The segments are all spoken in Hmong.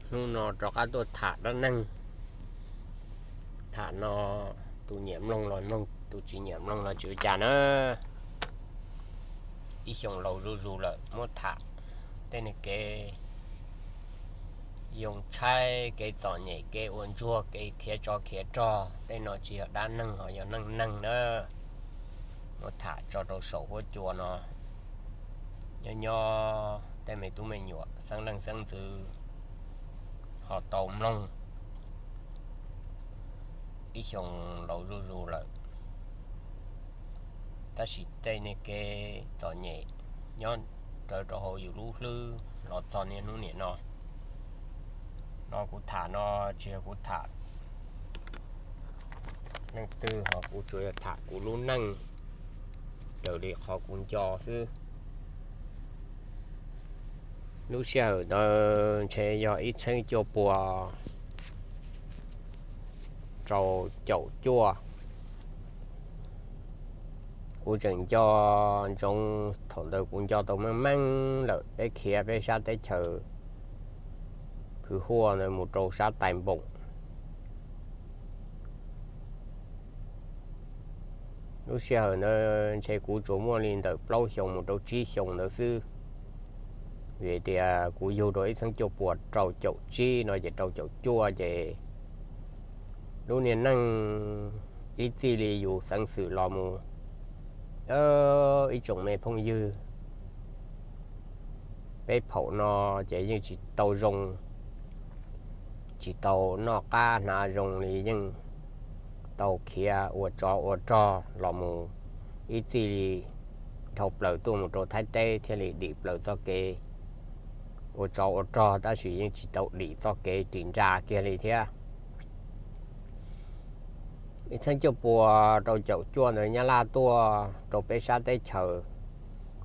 Hnub no rov qab tuaj tham dab neeg. Tham no tus nyiam mloog los mloog, tus tsis nyiam mloog los tsis ua cas na. Ib xyoos laus zuj zus lawm muab tham tej neeg kev yoo tshaib, kev txom nyem, kev ua ntsuag, kev khiav tsov khiav rog, tej no tsis yog dab neeg ho yog neej neeg na. Muab tham tso rau saum huab cua no, nyob nyob tej me tub me nyuam xeeb leej xeeb ntxwv ho tau mloog. Ib xyoos laus zuj zus lawm, tab sis tej neeg kev txom nyem nyob rawv rau hauv yus lub hlwb los txog niaj hnub niam no. No kuv tham no tsis yog kuv tham leej twg, ho kuv tsuas yog tham kuv lub neej raws li qhov kuv nco xwb. Lub sij hawm ntawd ntshe yog ib txheeb cuaj pua rau caum cuaj. Kuv tseem nco ntsoov thaum ntawd, kuv nco tau meej meej lawm, peb khiav peb sab teb chaws Phwv Huaj ntawd mus rau sab Tais Npoom. Lub sij hawm ntawd ntshe kuv tsuas muaj li ntawm plaub xyoos mus rau tsib xyoos ntawd xwb, vim tias kuv yug rau ib txheeb cuaj pua rau caum tsib no ces rau caum cuaj ces lub niag neej ib txij li yus xeev xwm los mus, ib tsoom me phooj ywg, peb phaum no ces yeej tsis tau zoo, tsis tau noj qab hnav zoo li, yeej tau khiav ua tsov ua rog los mus ib txij li dhau plaws tuaj mus rau Thaib teb thiaj li dim plaws txoj kev ua tsov ua rog, tab sis yeej tsis tau dim txoj kev ris nra kiag li thiab. Ib txheeb cuaj pua rau caum cuaj ntawd Nyab Laj tuaj rau peb sab teb chaws,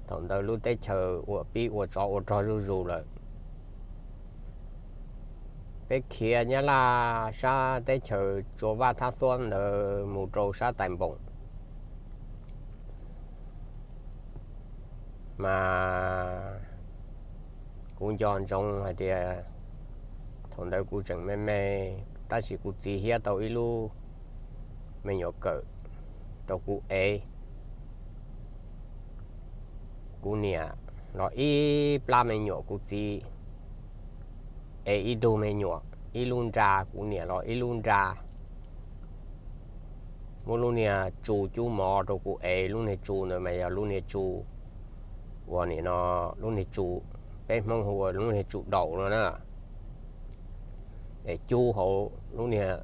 thaum ntawd lub teb chaws uas pib ua tsov ua rog zuj zus lawm. Peb khiav Nyab Laj sab teb chaws Tsua Vaj Thab Xuab ntawd mus rau sab Tais Npoom, mas kuv nco ntsoov hais tias thaum ntawd kuv tseem me me, tab sis kuv txiv hiab tau ib lub me nyuam kawm rau kuv ev. Kuv niam los ib plab me nyuam, kuv txiv ev ib tug me nyuam ib lub nra, kuv niam los ib lub nra. Muab lub niag tsu cub mov rau kuv ev, lub niag tsu ntawd mas yog lub niag tsu uas nim no, lub niag tsu peb Hmoob hu ua lub niag tsu daum no na. Es cub hauv lub niag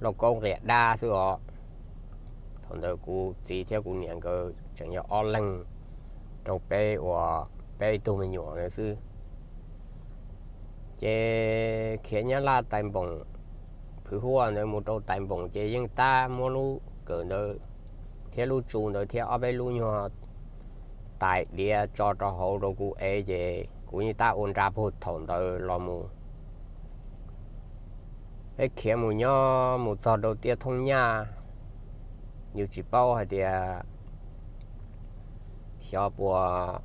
lauj kaub nqaim dab xwb os. Thaum ntawd kuv txiv thiab kuv niam nkawd tseem yog ob leeg rau peb uas peb tug me nyuam ntawd xwb. Ces khiav Nyab Laj Tais Npoom, Phwv Huaj ntawd mus rau Tais Npoom ces yeej tab muab lub kawm ntawd thiab lub tsu ntawd thiab ob peb lub nyuag tais diav tso rau hauv rau kuv ev, ces kuv yeej tab ua nra puag thaum ntawd los mus. Peb khiav mus nyob mus txog rau Tiaj Thooj Nyaj, yus tsis paub hais tias xyov puas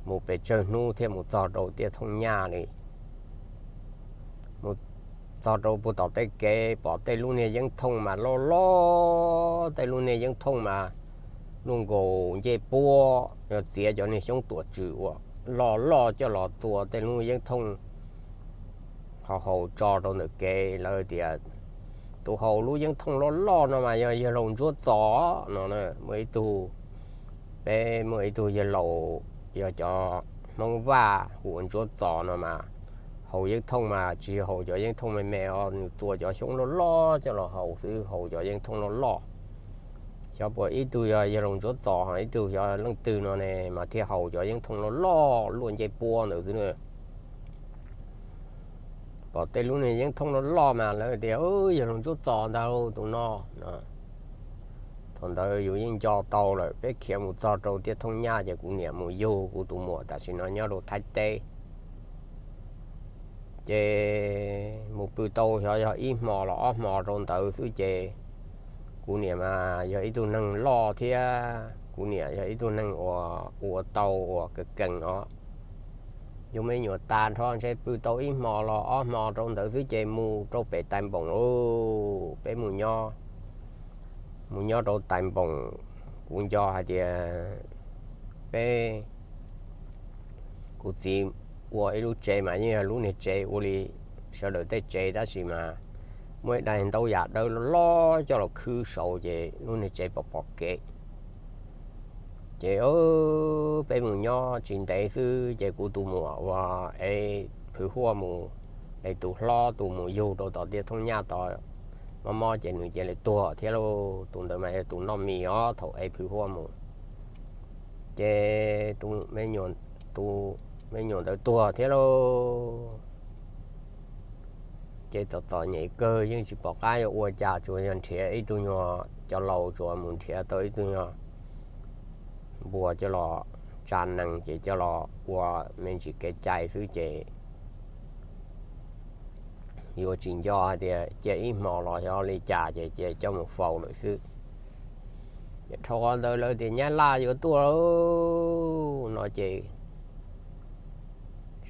mus pes tsawg hnub thiaj mus txog rau Tiaj Thooj Nyaj li. Mus txog rau puag tom tej kev pom tej lub niag yeeb thooj mas loj loj, tej lub niag yeeb thooj mas luaj nkaus ncej puab, yog txiav cov niag xyoob tuam tswm uas loj loj coj los txua tej lub yeeb thooj ho haus tso rau ntawm kev. Lawv tias tus haus lub yeeb thooj loj loj no mas yog yawg laus Ntsuab Txos no. Muaj ib tug, peb muaj ib tug yawg laus yog cov Hmoob Vaj hu ua Ntsuab Txos no mas haus yeeb thooj mas tsis haus cov yeeb thooj me me os, nws txua cov xyoob loj loj coj los haus xwb, haus cov yeeb thooj loj loj. Xyov puas ib tug yog yawg laus Ntsuab Txos, ib tug xyov leej twg no ne mas thiaj haus cov yeeb thooj loj loj luaj ncej puab ntawd xwb na. Pom tej lub niag yeeb thooj loj loj mas lawv tias yawg laus Ntsuab Txos ntag tus no. Thaum ntawd yus yeej nco tau lawm, peb khiav mus txog rau Tiaj Thooj Nyaj ces kuv niam mus yug kuv tus muam tam sim no nyob rau Thaib teb. Ces mus pw tau xyov yog ib hmo los ob hmo rau ntawd xwb ces kuv niam mas yog ib tug neeg loj thiab kuv niam yog ib tug neeg uas ua tau uas kev kees os. yug me nyuam tag nrho ntshe pw tau ib hmo los ob hmo rau ntawd xwb ces mus rau pem Tais Npoos lauj. Peb mus nyob, mus nyob rau Tais Npoos, kuv nco hais tias peb, kuv txiv ua ib lub tsev mas yeej yog lub niag tsev ua li sawv daws tej tsev tab sis mas muaj ib daim ntaub yam dawb loj loj coj los khwb saud ces lub niag tsev pom pom kev. Ces peb mus nyob tsis ntev xwb ces kuv tus muam uas ev Phwv Huaj mus, es tus hlob tus mus yug rau tom tiaj thoob nyaj tod mob mob ces nws cia li tuag thiab lauj. Tus ntawd mas yog tus noj mis os thaum ev Phwv Huaj mus. Ces tus me nyuam ntawd tuag thiab lauj. Ces txom txom nyem kawg yeej tsis pom qab yuav ua cas tsuas yog nrhiav ib tug nyuag cov laus tsuas mus nrhiav tau ib tug nyuag npua coj los tsa nees ces coj los ua me ntsis kev cai xwb ces yuav tsis nco hais tias cia ib hmo los xyov li cas ces cia coj mus faus lawm xwb. Ces dhau qhov ntawd lawv tias Nyab Laj yuav tuaj no ces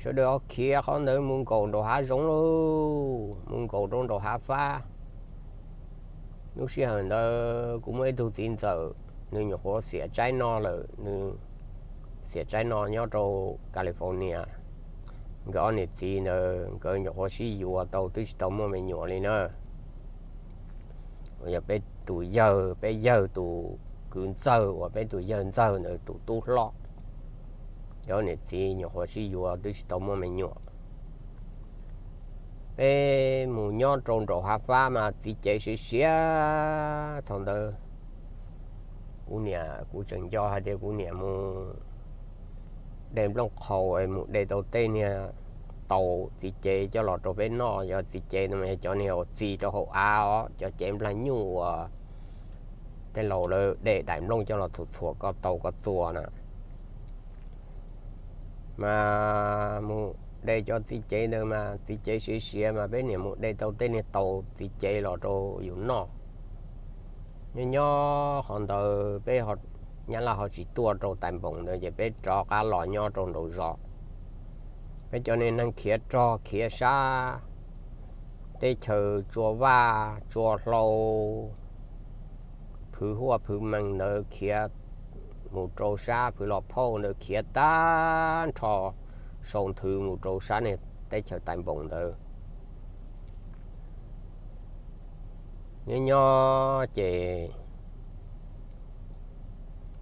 sawv daws ho khiav qhov ntawd mus nkaum nraum hav zoov lauj, mus nkaum rau nraum hav fab. Lub sij hawm ntawd kuv muaj ib tug txiv ntxawm, nws nyuam qhuav xiam tsaib no lawm, nws xiam tsaib no nyob rau California. Nkawd ob niam txiv ntawd nkawd nyuam qhuav sib yuav tau twb tsis tau muaj me nyuam li na. Uas yog peb tus yawg, peb yawg tus kwv ntxawg uas peb tus yawg ntxawg ntawd tus tub hlob, nkawd ob niam txiv nyuam qhuav sib yuav twb tsis tau muaj me nyuam. Peb mus nyob rau nraum hav fab mas txiv cev siav siav. Thaum ntawd kuv niam, kuv tseem nco hais tias kuv niam mus de nplooj qhaus, mus de tau tej niag taus txiv cev coj los rau peb noj. Yog txiv cev no mas yog cov niag uas txi rau hauv av os, cov cev nplag nyuj uas tej laus lawv de daim nplooj coj los txhuam txhuam ko taus ko txuas na. Mas mus de cov txiv cev ntawd mas txiv cev siav siav mas peb niam mus de tau tej niag taus txiv cev los rau yus noj. Nyob nyob qhov ntawd peb, Nyab Laj ho tsis tuaj rau Tais Npoos ntawd ces peb rov qab los nyob rau nraum zos. Peb cov niag neeg khiav rog khiav sab teb chaws Tsua Vaj, Tsua Hlau, Phwv Huaj, Phwv Mees ntawd khiav mus rau sab Phwv Los Phauj ntawd khiav tag nrho sau nthwv mus rau sab niag teb chaws Tais Npoos ntawd. Nyob nyob ces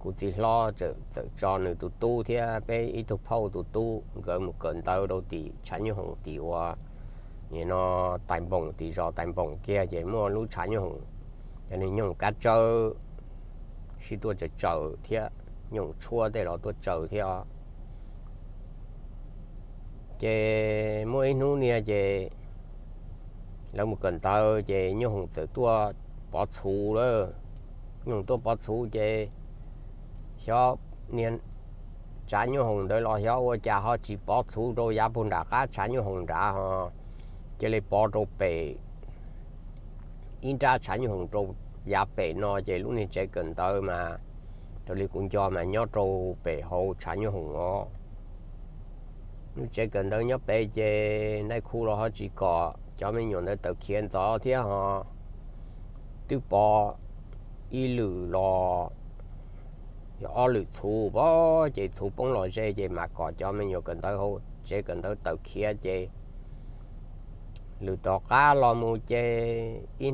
kuv txiv hlob txawm tso nws tus tub thiab peb ib tug phauj tus tub nkawd mus kawm ntawv rau tim tshav nyoob hoom tim uas nim no Tais Npoos, tim zos Tais Npoos kiag ces muaj lub tshav nyoob hoom, cov niag nyoob hoom kab tsawb sib tuaj tsaws tsaws thiab, nyoob hoom tshuab tej los tuaj tsaws thiab os. Ces muaj ib hnub niag ces lawv mus kawm ntawv ces nyoob hoom txawm tuaj pov txhuv lawm. Nyoob hoom tuaj pov txhuv ces xyov niag tsav nyoob hoom ntawd los xyov ua cas ho tsis pov txhuv rau yav puag nram qab tshav nyoob hoom nrad ho cia li pov rau pem ib nrab tshav nyoob hoom rau yav pem no ces lub niag tsev kawm ntawv mas raws li kuv nco mas nyob rau pem hauv tshav nyoob hoom os. Lub tsev kawm ntawv nyob pem ces nais khu los ho tsis kom cov me nyuam ntawd tawm khiav ntxov thiab ho twb pov ib lwm los yog ob lwm txhuv pov ces txhuv poob los ze ces mam kom cov me nyuam kawm ntawv hauv tsev kawm ntawv tawm khiav ces lwm tom qab los mus ces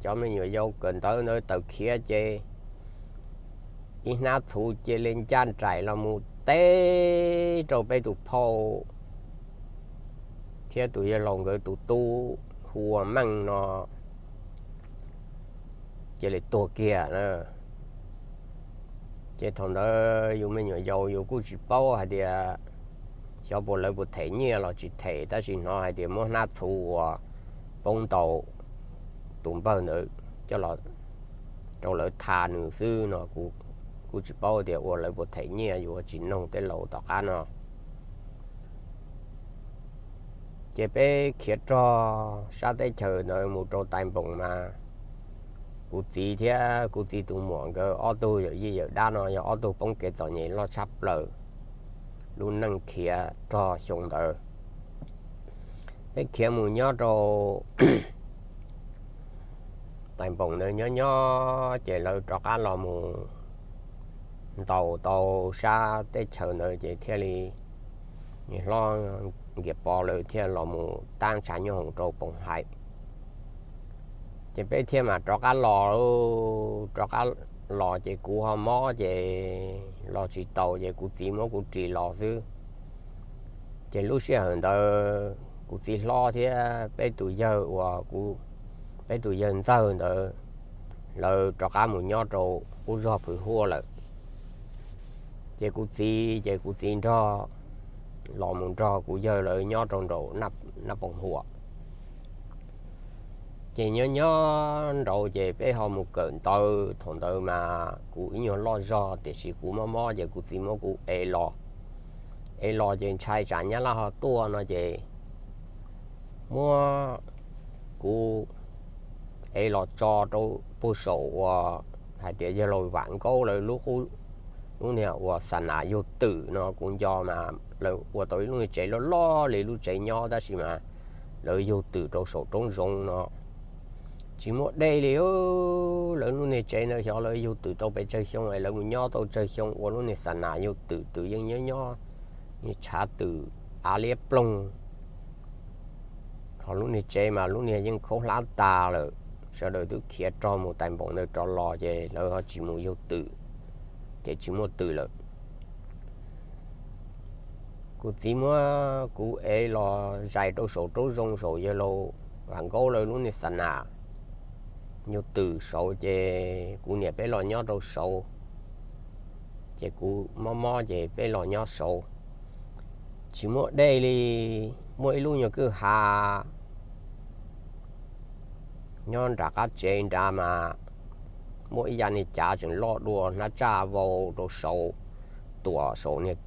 cov me nyuam yaus kawm ntawv ntawd tawm khiav ces ib hnab txhuv cia li ncaj nraim los mus teb rau peb tus phauj thiab tus yawg laus nkawd tus tub hu ua Meej no cia li tuag kiag na. Ces thaum ntawd yus me nyuam yaus yus kuj tsis paub hais tias xyov puas lawv puas them nyiaj los tsis them tab sis hnov hais tias muab hnab txhuv uas poob ntau tus npawg ntawd coj los rau lawv tha nws xwb no. Kuv tsis paub tias ua lawv puas them nyiaj, yus tsis noog tej laus tom qab no. Ces peb khiav rog sab teb chaws ntawd mus rau Tais Npoos mas kuv txiv thiab kuv txiv tus muam nkawd ob tug yawm yij yawm dab no yog ob tug poob kev txom nyem loj tshaj plaws. lub neej khiav rog xyoo ntawd. Peb khiav mus nyob rau Tais Npoos ntawd nyob nyob ces lawv rov qab los mus ntaus tau sab teb chaws ntawd ces thiaj li niam hlob Nkias Pov lawv thiaj los mus tab tshav nyoob hoom rau Poos Hais. Ces peb thiaj mam rov qab los, rov qab los ces kuv ho mob ces los tsis taus ces kuv txiv muab kuv ris los xwb. Ces lub sij hawm ntawd kuv txiv hlob thiab peb tus yawg uas kuv, peb tus yawg ntxawg ntawd, lawv rov qab mus nyob rau qub zog Phuv Huaj lawm. Ces kuv txiv, ces kuv txiv nrog, los mus nrog kuv yawg lawv nyob rau nraum Naj Poos Huam. Ces nyob nyob nraud ces peb ho mus kawm ntawv, thaum ntawd mas kuv ib nyuag loj zog tiam sis kuv mob mob ces kuv txiv muab kuv ev los, ev los ces ntshai tsam Nyab Laj ho tuaj no ces muab kuv ev los tso rau puag saum uas hais tias yawg laus Vam Nkaub lawv lub qub, lub niag uas xa nas yug twm no kuv nco mas lawv ua tau ib lub niag tsev loj loj li lub tsev nyob tab sis mas lawv yug twm rau saum roob zoov no tsis muaj dej li. Lawv lub niag tsev ntawd xyov lawv yug twm tau pes tsawg xyoo es lawv mus nyob tau tsawg xyoo ua lub niag xa nas yug twm, twm yeej nyob nyob niag tshav twm av liab ploog. Ho lub niag tsev mas lub niag yeej khaub hlab tas lawm, sawv daws twb khiav rog mus Tais Npoos ntawd rov los ces lawv ho tsis mus yug twm, ces tsis muaj twm lawm. Kuv txiv muab kuv ev los zais rau saum roob zoov saum yawg laus Vam Nkaub lawv lub niag xa nas yug twm saud ces kuv niam peb los nyob rau saud. Ces kuv mob mob ces peb los nyob saud, tsis muaj dej li. Muaj ib lub nyuag kwj ha nyob nram qab tsev nrad mas muaj ib yav niag cav tseem loj dua hnab tsaj vau rau saud, tuam saum niag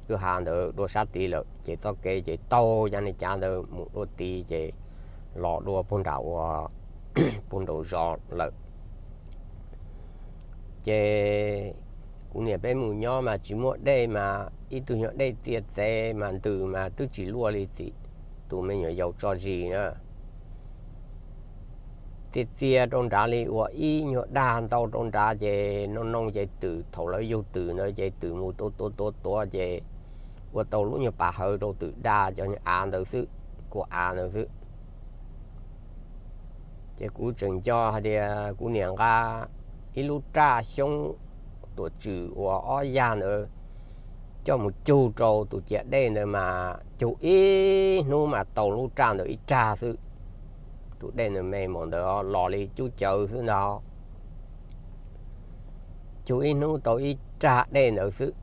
kwj ha ntawd dua sab tid lawm ces txoj kev ces taug yav niag cav ntawd mus dua tid ces los dua puag nram ua puag nraum zos lawm. Ces kuv niam peb mus nyob mas tsis muaj dej mas ib tug nyuag dej txias txev mas ntws mas twb tsis luaj li txiv, tus me nyuam yaus tso zis na. Txias txias rau nrad li uas ib nyuag dag ntau rau nrad ces noo noo ces twm, thaum lawv yug twm ntawd ces twm mus tua tua tua tua ces ua tau lub nyuag pas hawv rau twm dag cov nyuag av ntawd xwb, kua av ntawd xwb. Ces kuv tseem nco hais tias kuv niam nqa ib lub raj xyoob tuam tswm uas ob yag ntawd coj mus cug rau tus ciav dej ntawd mas cug ib hnub mas tau lub raj ntawd ib rag xwb. Tus dej ntawd me mas ntawd los li cub cawv xwb ntag, cug ib hnub tau ib rag dej ntawd xwb.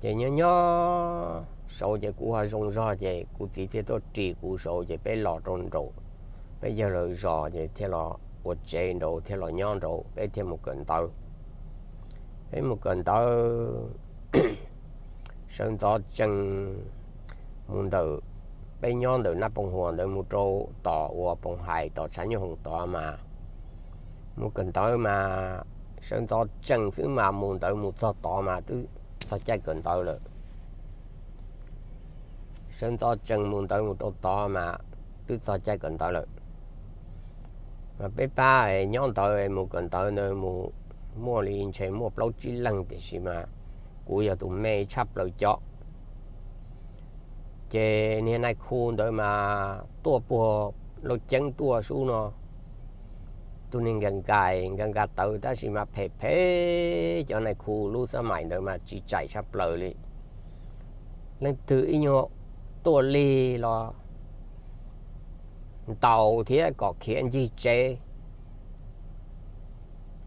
Ces nyob nyob saud ces kuv ho zoo zog ces kuv txiv thiaj tuaj ris kuv saud ces peb los rau nraum peb yawg lawv zos ces thiaj los ua tsev nraud thiaj los nyob nraud, peb thiaj mus kawm ntawv. Peb mus kawm ntawv sawv ntxov tsees mus ntawm, peb nyob ntawm Naj Poos Huas ntawd mus rau tom uas Poos Hais tom tshav nyoob hoom tod mas mus kawm ntawv mas sawv ntxov tsees xwb mas mus ntawd mus txog tod mas twb txog caij kawm ntawv lawm. Sawv ntxov tsees mus ntawd mus rau tod mas twb txog caij kawm ntawv lawm. Mas peb pab nyob ntawd mus kawm ntawv ntawd mus muaj li ntshe muaj plaub tsib leeg tiam sis mas kuv yog tus me tshaj plaws cov. Ces niag nais khu ntawd mas tuaj puag Lauj Ceeb tuaj sub no, tus niag nkag nkais nkag nkag tawv tab sis mas phem phem cov nais khu lub xab maim ntawd mas tsis tsaim tshaj plaws li. Leej twg ib nyuag tuaj lig los ntaus thiab kom khiav ncig tsev.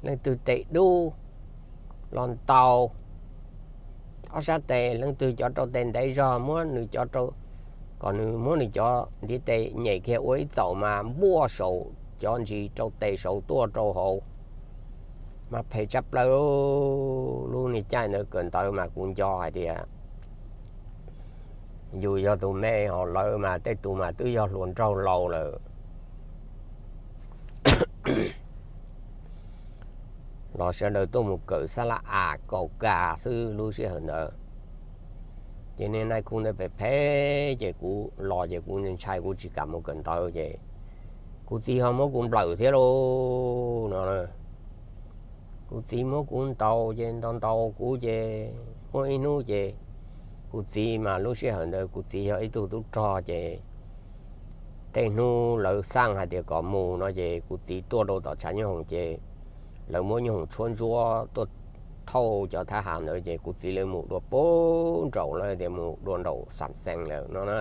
Leej twg tes dub los ntaus. Ob sab tes leej twg cov rau tes ntev zog muab nws cov rau, kom nws muab nws cov ntiv tes nyem kiag ua ib txaum mas npuaj saum cov ntsis rau tes saud tuaj rau hauv. Mas phem tshaj plaws. Lub niag caij ntawd kawm ntawv mas kuv nco hais tias yus yog tus me ho lawv mas tej tus mas twb yog hluas nraug laus lawm. Los sawv daws tuaj mus kawm xab laj am kaum kas xwb lub sij hawm ntawd. Ces niag nais khu ntawd phem phem ces kuv los ces kuv ntshai kuv tsis kam mus kawm ntawv ces kuv txiv ho muab kuv nplawm thiab lauj no. Kuv txiv muab kuv ntaus ces ntaus ntaus kuv ces muaj ib hnub ces kuv txiv mas lub sij hawm ntawd kuv txiv yog ib tug tub rog ces tej hnub lawv xaj hais tias kom mus no ces kuv txiv tuaj rau tom tshav nyooj hoom ces lawv muab nyooj hoom tshuab ntsuab tuaj thauj cov thab ham ntawd ces kuv txiv lawv mus dua pem nraum lawm tias mus dua nraum Xam Xees lawm no na,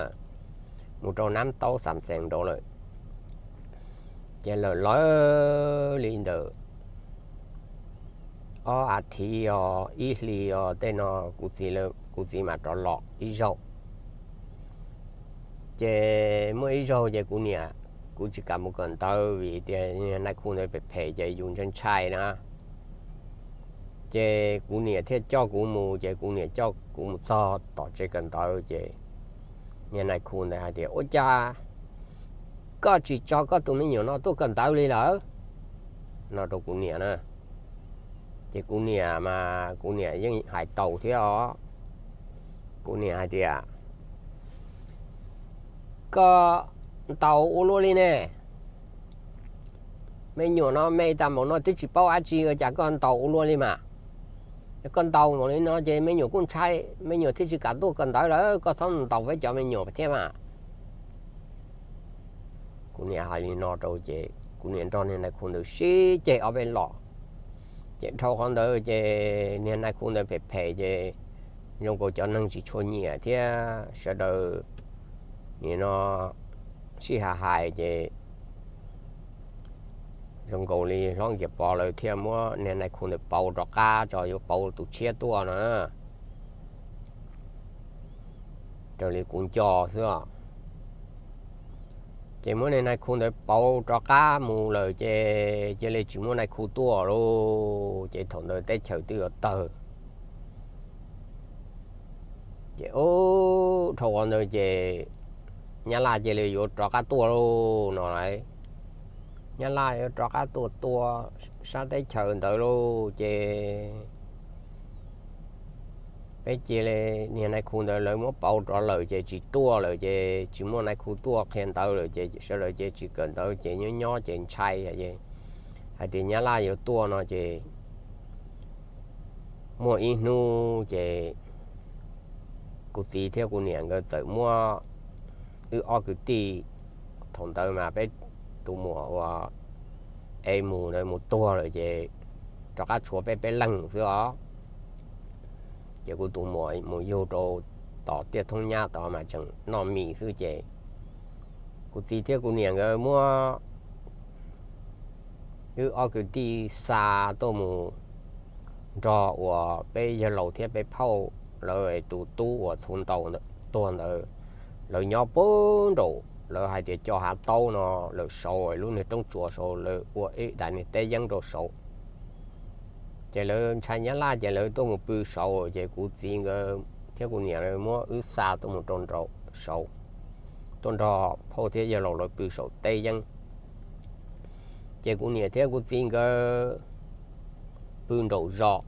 mus rau Nab Taub Xam Xees nraud lawm. Ces lawm lawv li ntawm ob a thiv os ib hlis os tej no kuv txiv, kuv txiv mam rov los ib zaug. Ces muaj ib zaug ces kuv niam, kuv tsis kam mus kawm ntawv vim tias nais khu ntawd phem phem ces yus ntshai ntshai na. Ces kuv niam thiaj coj kuv mus ces kuv niam coj kuv mus txog tom tsev kawm ntawv ces niag nais khu ntawd hais tias ua cas koj tsis tso koj tus me nyuam no tuaj kawm ntawv li lawm no rau kuv niam na. Ces kuv niam mas kuv niam yeej hais tau thiab os. Kuv niam hais tias koj ntaus ua luaj li ne, me nyuam no me tas npaum no twb tsis paub dab tsi ua cas koj ntaus ua luaj li mas. Koj ntaus npaum li no ces me nyuam kuj ntshai, me nyuam thiaj tsis kam tuaj kawm ntawv lawm, koj txhob ntaus peb cov me nyuam thiab mas. Kuv niam hais li no rau ces kuv niam nrog niag nais khu ntawd sib ceg ob peb los. Ces dhau qhov ntawd ces niag nais khu ntawd phem phem ces zoo nkaus cov neeg tsis tshua nyiam thiab sawv daws nim no sib ha hais ces zoo nkaus li hlob Nkias Pov lawv thiaj muab niag nais khu ntawd pauv rov qab tso, yuav pauv tus tshiab tuaj no raws li kuv nco xwb os. Ces muab niag nais khu ntawd pauv rov qab mus lawm ces cia li tsis muaj nais khu tuaj lauj. Ces thaum ntawd teb chaws twb yuav tawg. Ces ub, dhau qhov ntawd ces Nyab Laj cia li yuav rov qab tuaj lauj no lauj. Nyab Laj yuav rov qab tuaj tua sab teb chaws ntawd lauj ces peb cia li, niag nais khu ntawd lawv muab pauv rov lawm ces tsis tuaj lawm ces tsis muaj nais khu tuaj qhia ntawv lawm ces sawv daws ces tsis kawm ntawv ces nyob nyob ces ntshai hais tias Nyab Laj yuav tuaj no ces muaj ib hnub ces kuv txiv thiab kuv niam nkawd txawm muab wb ob kwv tij, thaum ntawd mas peb tus muam uas es mus ntawd mus tuag lawm ces rov qab tshuav peb peb leeg xwb os. Ces kuv tus muam mus yug rau tom Tiaj Thoob Nyab tod mas tseem noj mis xwb ces kuv txiv thiab kuv niam nkawd muab wb ob kwv tij xa tuaj mus nrog uas peb yawg laus thiab peb phauj lawv tus tub uas txhuv ntaus tuag ntawd, lawv nyob puag nraum lawv hais tias cov hav taub no lawm saud lub niag roob tsuas saud lawv ua ib daim niag teb yeeb rau saud. Ces lawv ntshai Nyab Laj ces lawv tuaj mus pw saud ces kuv txiv nkawd thiab kuv niam lawv muab wb xa tuaj mus rau nraum saud, tuaj nrog phauj thiab yawg laus lawv pw saum teb yeeb. Ces kuv niam thiab kuv txiv nkawd pw nraum zos.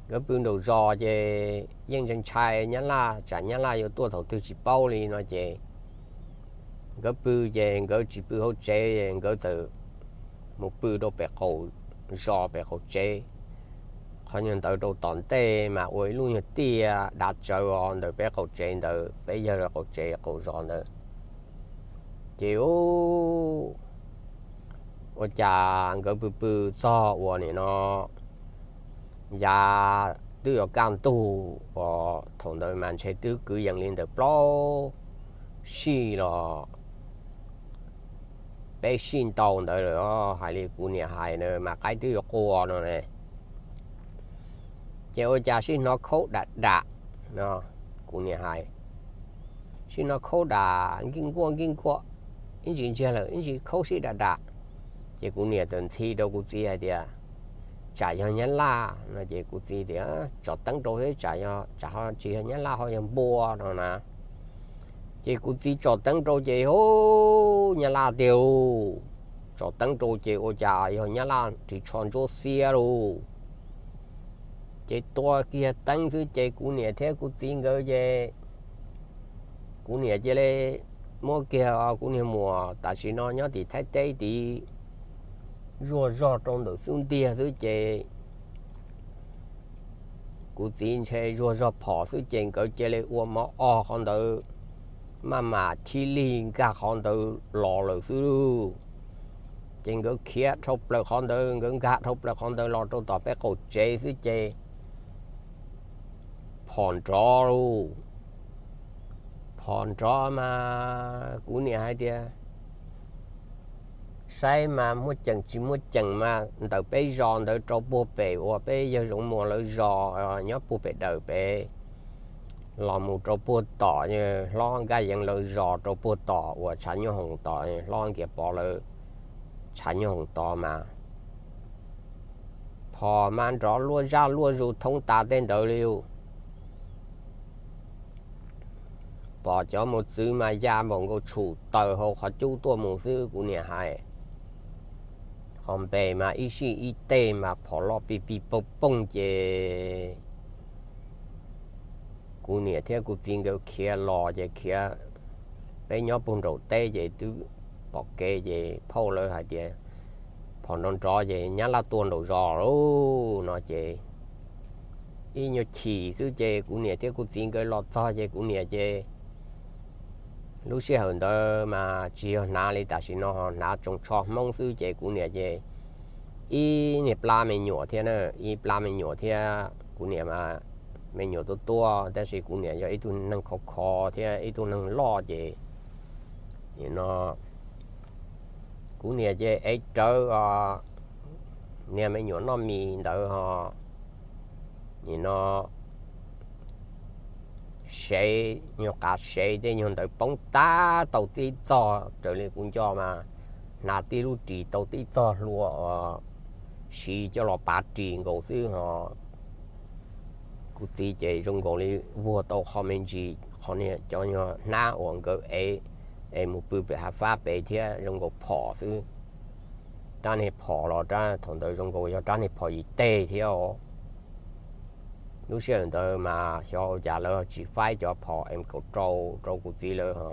Nkawd pw nraum zos ces yeej ntshai ntshai Nyab Laj, tsam Nyab Laj yuav tuaj thaum twg tsis paub li no ces nkawd pw ces nkawd tsis pw hauv tsev, nkawd txawm mus pw rau pem qaum zos pem qaum tsev. Qhov nyuag ntawd rau tom ntej mas ua ib lub nyuag tiaj dav tsawv os ntawm peb qaum tsev ntawd, peb yawg lawv qaum tsev qaum zos ntawd. Ces ua cas nkawd pw pw txog uas nim no yav twb yuav kaj ntug os, thaum ntawd mas ntshe twb kwv yees li ntawm plaub sij los peb sij ntau ntawd lawm os, hais li kuv niam hais na mas qaib twb yuav qua no ne. Ces ua cas sij hnov khaub dam dam no, kuv niam hais, sij hnov khaub dam nkij nkuaj nkij nkuaj, ib ntsis ntsiag lawm ib ntsis khaub sij dam dam. Ces kuv niam txawm ntxhi rau kuv txiv hais tias, tsam yog Nyab Laj no ces kuv txiv tias, tsom teeb rau thiab tsam yog, tsam ho tsis yog Nyab Laj ho yog npua no na. Ces kuv txiv tsom teeb rau ces ub, Nyab Laj tiag lauj. Tsom teeb rau ces ua cas yog Nyab Laj ris tsho ntsuab xiab lauj. Ces tua kiag teeb xwb ces kuv niam thiab kuv txiv nkawd ces kuv niam cia li muab kiag kuv niag muam tam sim no nyob tim Thaib teb tid zuag zog rau ntawm xub ntiag xwb ces kuv txiv ntshe zuag zog phom xwb ces nkawd cia li ua mov o qhov ntawd, maj mam chib lig nkag qhov ntawd los lawm xwb lauj. Ces nkawd khiav dhau plaws qhov ntawd, nkawd nkag dhau plaws qhov ntawd los rau tom peb qaum tsev xwb ces phom nrov lauj. Phom nrov mas kuv niam hais tias saib mas muaj ceem tsis muaj ceem mas ntawm peb zos ntawd rau puag pem uas peb yawg Zoov Muas lawv zos nyob puag pem dawm pem los mus rau puag tom hlob Nkaj Yeev lawv zos rau puag tom uas tshav nyuj hoom tod, hlob Nkias Pov lawv tshav nyuj hoom tod mas phom mas nrov luaj zaj luaj zus thoob tas tej ntawd li. Pom cov mos txwv mas ya npaum nkaus tshum taws hauv qhov cub tuaj mus xwb kuv niam hais. Qhov npe mas ib sij ib tej mas phom loj pij pij pooj pooj ces kuv niam thiab kuv txiv nkawd khiav los ces khiav, peb nyob puag nraum teb ces twb pom kev ces phauj lawv hais tias phom nrov nrov ces nyab laj tua nraum zos lauj no ces ib nyuag chim xwb ces kuv niam thiab kuv txiv nkawd los txog ces kuv niam ces lub sij hawm ntawd mas tsis yog hnav li tam sim no, hnav tsoos tsho Hmoob xwb ces kuv niam ces ib niag plab me nyuam thiab na, ib plab me nyuam thiab kuv niam mas me nyuam tuaj tuaj tab sis kuv niam yog ib tug neeg khov kho thiab ib tug neeg loj ces no kuv niam ces ev rawv niag me nyuam noj mis ntawd ho nim no sev nyuag qav sev tej nyuag ntawd poob tag tau tib txog raws li kuv nco mas hnav tib lub ris tau tib txog hlua siv coj los pav ris nkaus xwb ho kuv txiv ces zoo nkaus li vuag tau qho me ntsis qhov niag cov nyuag hnab uas nkawd ev es mus pw pem hav fab pem thiab zoo nkaus phom xwb. Rab niag phom los rab thaum ntawd zoo nkaus yog rab niag phom yim teg thiab os. Lub sij hawm ntawd mas xyov ua cas lawv tsis faib cov phom M kaum rau rau kuv txiv lawv ho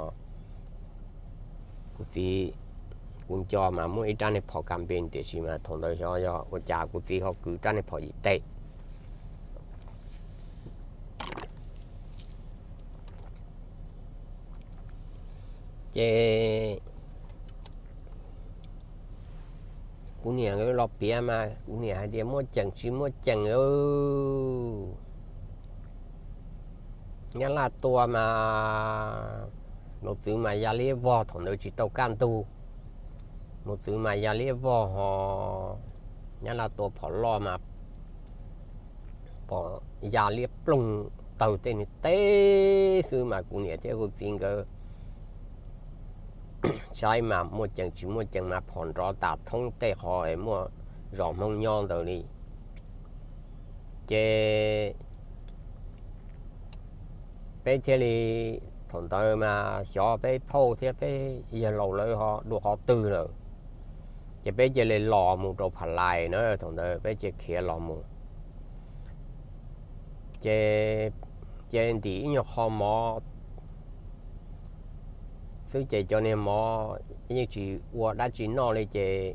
kuv txiv, kuv nco mas muaj ib rab niag phom kas npes tiam sis mas thaum ntawd xyov yog ua cas kuv txiv ho kwv rab niag phom yim teg ces kuv niam nkawd los piav mas kuv niam hais tias muaj ceem tsis muaj ceem nyab laj tua mas mos txwv mas ya liab vog, thaum ntawd tsis tau kaj ntug, mos txwv mas ya liab vog ho nyab laj tua phom loj mas pom ya liab ploog tawg tej niag teb xwb mas kuv niam thiab kuv txiv nkawd saib mas muaj ceem tsis muaj ceem mas phom nrov tas thoob tej qhov muaj zos Hmoob nyob ntawd li. Ces peb thiaj li, thaum ntawd mas xyov peb phauj thiab peb yawg laus lawv ho dua qhov twg lawm, ces peb cia li los mus rau Pha Lais na, thaum ntawd peb cia khiav los mus ces cia ntim ib nyuag qho mov xwb ces cov niag mov yeej tsis ua dab tsi noj li ces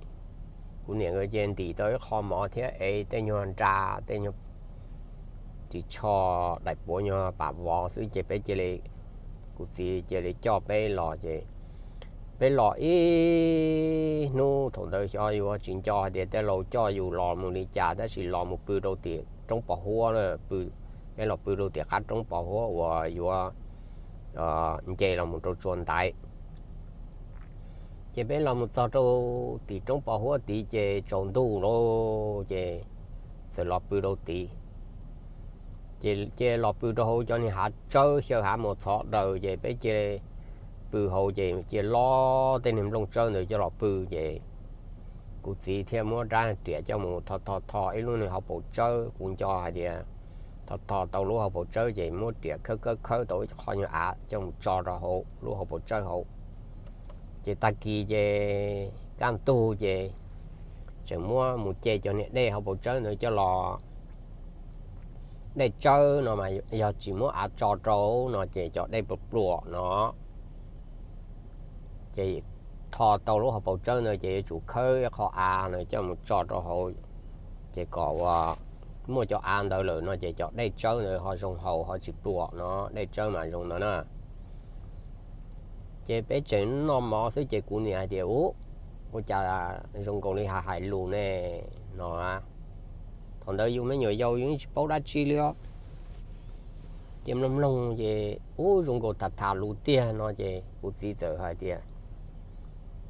kuv niam nkawd cia ntim tau ib qho mov thiab ev tej nyuag nra tej nyuag ris tsho daim puav nyuag pam vov xwb ces peb cia li, kuv txiv cia li coj peb los ces peb los ib hnub, thaum ntawd xyov yuav tsis nco hais tias tej laus coj yus los mus li cas tab sis los mus pw rau tim roob Pos Huab, peb los pw rau tim qab roob Pos Huab uas yuav nce los mus rau tsua ntaiv. Ces peb los mus txog rau tim roob Pos Huab tid ces tsaus ntuj lawm ces txawm los pw rau tid. Ces cia los pw rau hauv cov niag hav tsawb xyaw hav mus txhov daws ces peb cia pw hauv ces cia los tej niag nplooj tsawb ntawd coj los pw ces kuv txiv thiaj muab rab riam coj mus tho tho tho ib lub niag hauv paus tsawb, kuv nco hais tias tho tho tau lub hauv paus tsawb ces muab riam khawb khawb khawb tau ib qho nyuag av coj mus tso rau hauv lub hauv paus tsawb hauv. Ces tag kis ces kaj ntug ces tseem muab mus ce cov niag dej hauv paus tsawb ntawd coj los dej tsawb no mas yog tsis muab av tso rau no ces cov dej pluam pluam no ces tho tau lub hauv paus tsawb ntawd ces yuav tsum khawb ib qho av no coj mus tso rau hauv, ces kom uas muaj cov av ntawd lawm no ces cov dej tsawb ntawd ho zoo haus ho tsis pluam no, dej tsawb mas zoo ntawd na. Ces peb tseem noj mov xwb ces kuv niam hais tias, Ub, ua cas zoo nkaus li hais hais lus ne? No. Thaum ntawd yus me nyuam yaus yus tsis paub dab tsi li os. Ces mloog mloog ces, Ub, zoo nkaus tham tham lus tiag no ces kuv txiv txawm hais tias,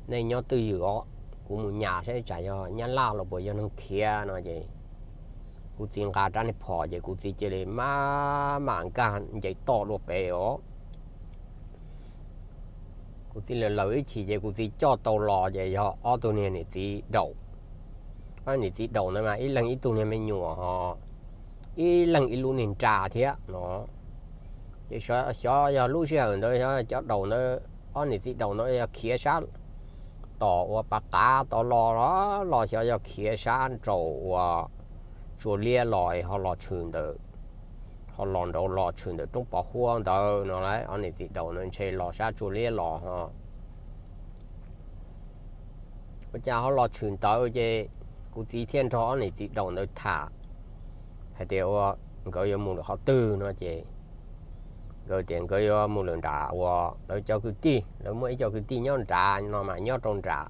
Nej nyob twj ywm os, kuv mus nyas saib tsam yog nyab laj los puas yog neeg khiav no ces kuv txiv nqa rab niag phom ces kuv txiv cia li maj mam nkag nce toj dua pem os. Kuv txiv lawv lawv ib chim ces kuv txiv coj tau los ces yog ob tug niag niam txiv daum. Ob niam txiv daum ntawd mas ib leeg ib tug niag me nyuam ho ib leeg ib lub niag nra thiab no. Ces xyov yog lub sij hawm ntawd xyov cov daum ntawd, ob niam txiv daum ntawd yog khiav sab tom uas pas qav tod los los los xyov yog khiav sab nraum uas tsua liab los ho los tshwm ntawm, ho los nraud los tshwm ntawm roob pov huab ntawd no lauj. Ob niam txiv daum ntawd ntshe los sab tsua liab los ho ua cas ho los tshwm ntawd ces kuv txiv thiaj nrog ob niam txiv daum ntawd tham hais tias ua nkawd yuav mus lawm qhov twg no ces nkawd tias nkawd yuav mus lawm nram uas lawv cov kwv tij, lawv muaj ib co kwv tij nyob nrad no mas nyob rau nram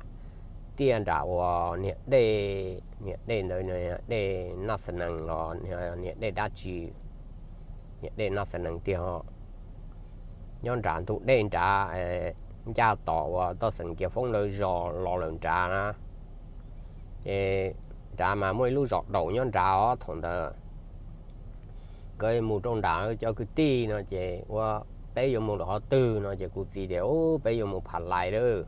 tiaj nram uas niag dej, niag dej ntawd, dej Naj Xa Nees los niag dej dab tsi, niag dej Naj Xa Nees tiag ho. Nyob nram ntug dej nrad, ncaj tom uas toj xeem Kiav Foob lawv zos los lawm nrad na. Ces nrad mas muaj ib lub zos daum nyob nrad os thaum ntawd. Nkawd mus rau nram cov kwv tij no ces ua peb yuav mus lawm qhov twg no ces kuv txiv tias, Ub, peb yuav mus Pham Lais lawm.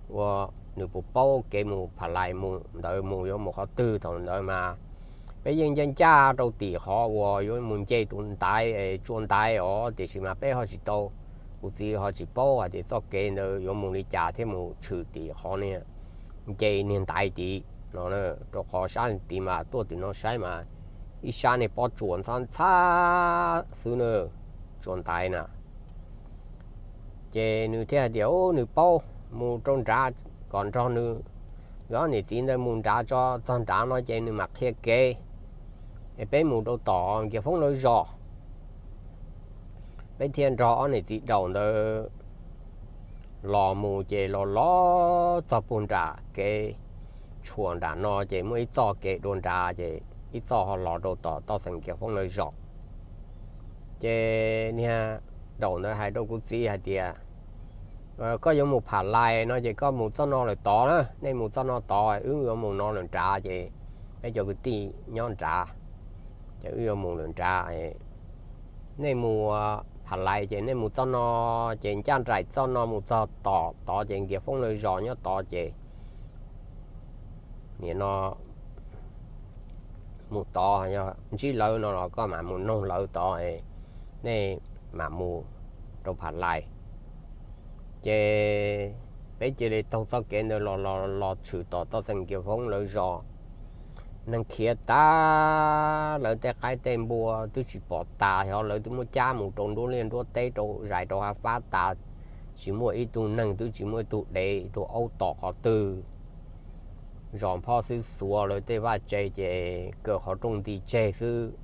Ua nws puas paub kev mus Pham Lais mus ntawd mus yuav mus qhov twg? Thaum ntawd mas peb yeej ncaj ncaj rau tim qhov uas yuav mus nce tus ntaiv, tsua ntaiv os, tiam sis mas peb ho tsis tau, kuv txiv ho tsis paub hais tias txoj kev ntawd yuav mus li cas thiaj mus tshwm tim qhov niag nce niag ntaiv tid no. Rau qhov sab tid mas tuaj tim no saib mas ib sab niag pob tsuas ntxhab ntxhab xwb na, tsua ntaiv na. Ces nws thiaj hais tias, Ub, nws paub, mus rau nrad kom nrog nws, nkawd ob niam txiv ntawd mus nrad tso, txog nrad no ces nws mam qhia kev es peb mus rau tom Kiav Foob lawv zos. Peb thiaj nrog ob niam txiv daum ntawd los mus ces los los txog puag nram kev tshuam nram no ces muaj ib txoj kev dua nrad ces ib txoj ho los rau tom toj xeem Kiav Foob lawv zos. Ces niag daum ntawd hais rau kuv txiv hais tias, Koj yuav mus Pham Lais no ces koj mus txoj no lawm tod na, nej mus txoj no tod, wb yuav mus no lawm nrad ces peb cov kwv tij nyob nrad, ces wb yuav mus lawm nrad. Nej mus Pham Lais ces nej mus txoj no, ces ncaj nraim txoj no mus txog tom tod ces Kiav Foob lawv zos nyob tod ces nim no mus tod, yog ntsib lawv no los koj mam mus noog lawv tod, nej mam mus rau Pham Lais. Ces peb cia li taug txoj kev ntawd los los los tshwm tom toj xeem Kiav Foob lawv zos. Neeg khiav tas, lawv tej qaib tej npua twb tsis pom tas, xyov lawv twb muab cab mus rau nruab liaj nruab teb rau zais rau hav fab tas, tsis muaj ib tug neeg, twb tsis muaj ib tug dev ib tug aub tom qhov twg. Zos phob xwb xuav lawv tej vaj tse ces kaw qhov rooj nti tseg xwb.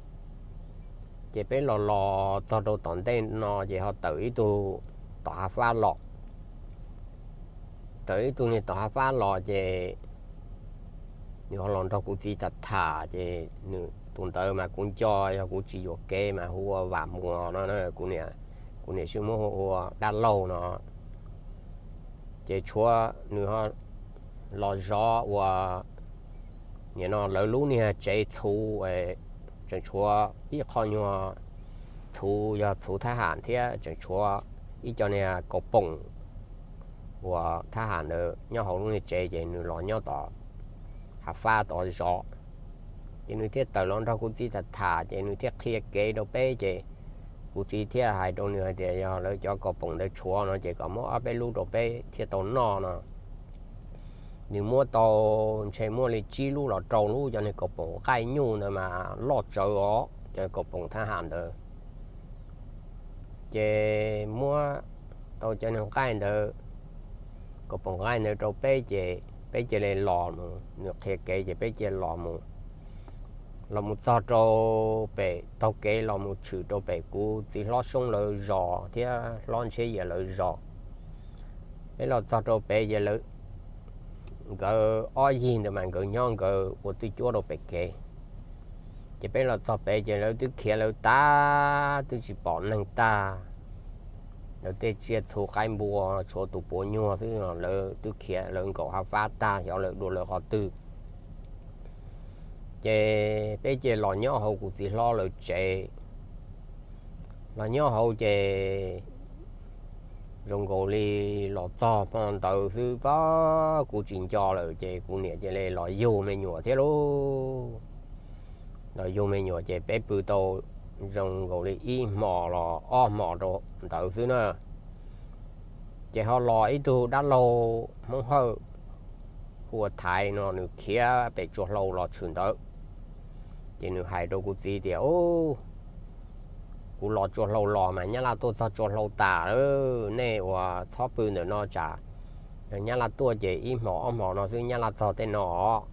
Ces peb los los txog rau tom ntej no ces ho tawm ib tug tom hav fab los. Tawm ib tug niag tom hav fab los ces nws ho los nrog kuv txiv tham tham ces nws tus ntawd mas kuv nco, yog kuv tsis yuam kev mas hu ua Vam Muas no, kuv niam sib muab hu ua Dab Laug no. Ces tshuav nws los zov ua, nim no lawv lub niag tsev txhuv, tseem tshuav ib qho nyuag txhuv yog txhuv thab ham thiab tseem tshuav ib co niag kaus poom uas thab ham ntawd nyob hauv lub niag tsev ces nws los nyob tom hav fab tod zov. Ces nws thiaj tawm los nrog kuv txiv tham tham ces nws thiaj qhia kev rau peb ces kuv txiv thiaj hais rau nws hais tias yog lawv cov kaus poom ntawd tshuav no ces kom muab ob peb lub rau peb thiaj tau noj no. Nws muab tau ntshe muaj li tsib lub los rau lub cov niag kaus poom qaij nyuj ntawd mas loj tsawv os. cov kaum poom thab ham ntawd, ces muab tau cov nqaij ntawd, kaum poom nqaij ntawd rau peb ces peb cia li los mus, nws qhia kev ces peb cia los mus, los mus txog rau pem, taug kev los mus tshwm rau pem kuv txiv hlob Soob lawv zos thiab hlob Ntshiab Yias lawv zos. Peb los txog rau pem ces lawv, nkawd ob yig ntawd mas nkawd nyob nkawd ua twj cuab rau pem kev. Ces peb los txog pem ces lawv twb khiav lawv tag, twb tsis pom neeg tag. Lawv tej tsiaj txhu qaib npua tshuav tus puav nyuag xwb, lawv twb khiav lawv nkaum hav fab tag, xyov lawv dua lawv qhov twg. Ces peb cia los nyob hauv kuv txiv hlob lawv tsev. Los nyob hauv ces zoo nkaus li los txog hmo ntawd xwb pab kuv tsis nco lawm ces kuv niam cia li los yug me nyuam thiab lauj. Los yug me nyuam ces peb pw tau zoo nkaus li ib hmos los ob hmos rau ntawd xwb na. Ces ho los ib tug dab laug Hmoob Hawj hu ua Thaiv no, nws khiav pem Tsua Hlau los tshwm ntawd. Ces nws hais rau kuv txiv tias, Kuv los Tsua Hlau los mas Nyab Laj tuaj txog Tsua Hlau tas lawm, nej ua txhob pw ntawm no tsam yog Nyab Laj tuaj ces ib hmos ob hmos no xwb Nyab Laj txog tej no os.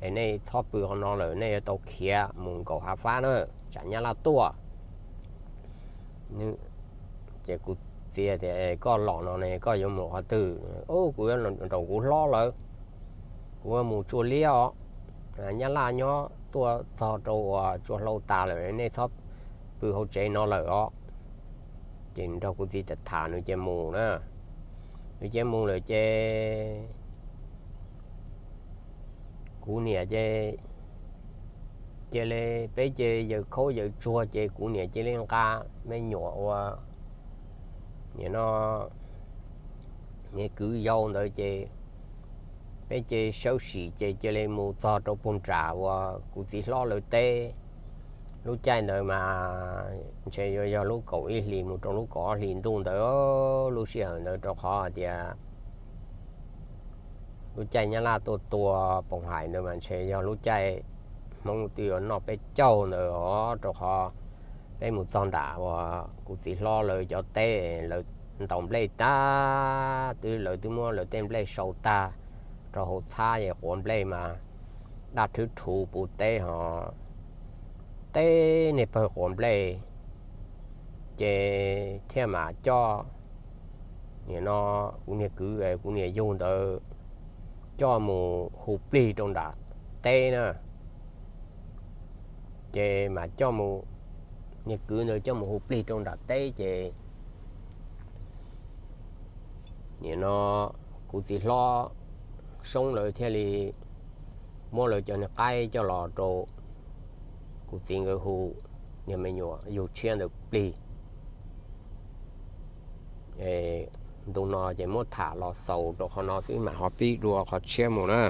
Es nej txhob pw qhov no lawm, nej yuav tau khiav mus nkaum hav fab na, tsam Nyab Laj tuaj. Ces kuv txiv tias, Koj los no ne koj yuav mus qhov twg? Kuv yuav nraum kuv hlob lawv, kuv yuav mus Tsua Liab os. Nyab Laj nyob tuaj txog rau uas Tsua Hlau tas lawm, nej txhob pw hauv tsev no lawm os. Ces nrog kuv txiv tham tham nws cia mus na. Nws cia mus lawm ces kuv niam ces cia li, peb ces yawm khaub yawm tsuag ces kuv niam cia li nqa me nyuam ua, nim no, niag kwv yau ntawd ces peb ces sawb sim ces cia li mus txog rau puag nram uas kuv txiv hlob lawv teb. Lub caij ntawd mas ntshe yuav yog lub kaum ib hlis mus rau lub kaum ob hlis ntuj ntawd, lub sij hawm ntawd rau qhov hais tias lub caij Nyab Laj tuaj tua Poom Hais ntawd mas ntshe yog lub caij Hmoob twb yuav noj peb caug ntawd os, rau qhov peb mus txog nram uas kuv txiv hlob lawv cov teb, lawv ntaus nplej tag, twb lawv twb muab lawv tej nplej sau tag rau hauv txhab es quav nplej mas daj rhwb rhuv puv teb ho teb niag pawg quav nplej. Ces thiaj mam coj, nim no, kuv niag kwv, kuv niam yug ntawd coj mus hu plig rau nram teb na. Ces mam coj mus, niag kwv ntawd coj mus hu plig rau nram teb ces nim no kuv txiv hlob Soob lawv thiaj li muab lawv cov niag qaib coj los rau kuv txiv nkawd hu niag me nyuam yug tshiab ntawd plig. Ntu no ces muab tham los xaus rau qhov no xwb mam ho pib dua qhov tshiab mus na.